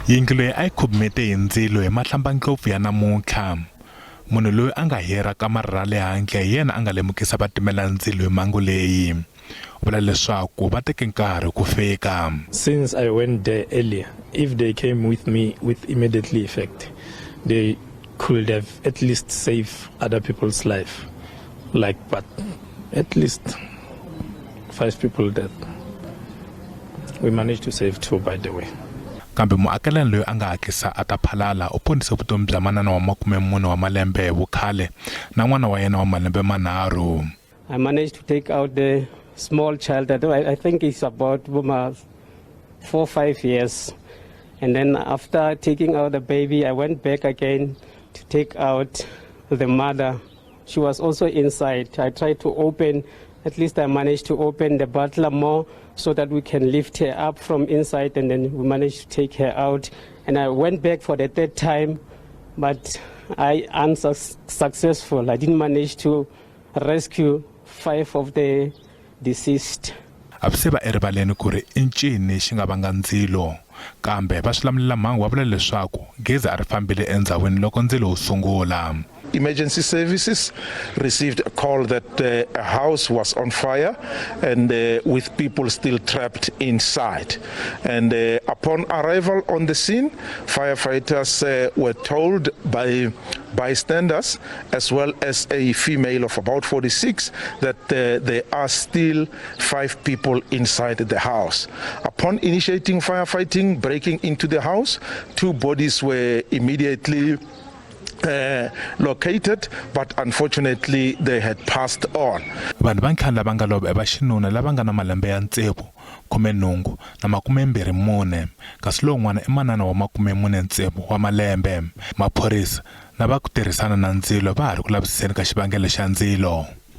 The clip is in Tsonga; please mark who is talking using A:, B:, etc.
A: Yindlu leyi a yi khubumete hi ndzilo hi mahlambandlopfu ya namuntlha. Munhu loyi a nga hirha kamara ra le handle hi yena a nga lemukisa vatimelandzilo hi mhangu leyi. U vula leswaku va teke nkarhi ku fika.
B: Since I went there earlier, if they came with me with immediately effect, they could have at least saved other people's life. Like, but at least five people dead. We managed to save two, by the way.
A: Kambe muakelani loyi a nga hatlisa a ta phalala u ponise vutomi bya manana wa 40 wa malembe hi vukhale na n'wana wa yena wa malembe manharhu.
C: I managed to take out the small child that I think is about 4, 5 years. And then after taking out the baby, I went back again to take out the mother. She was also inside. I tried to open, at least I managed to open the butler more so that we can lift her up from inside, and then we managed to take her out. And I went back for the third time, but I unsuccessful. I didn't manage to rescue five of the deceased.
A: A swi se va erivaleni ku ri i ncini xi nga vanga ndzilo, kambe va swilamulelamhangu va vula leswaku gezi a ri fambile endzhawini loko ndzilo wu sungula.
D: Emergency services received a call that a house was on fire and with people still trapped inside. And upon arrival on the scene, firefighters were told by bystanders as well as a female of about 46 that there are still five people inside the house. Upon initiating firefighting, breaking into the house, two bodies were immediately located, but unfortunately they had passed on.
A: Vanhu va ntlhanu lava nga lova i va xinuna lava nga na malembe ya tsevu, 18 na 24, kasi lowun'wana i manana wa 46 wa malembe. Maphorisa na va ku tirhisana na ndzilo va ha ri ku lavisiseni ka xivangelo xa ndzilo.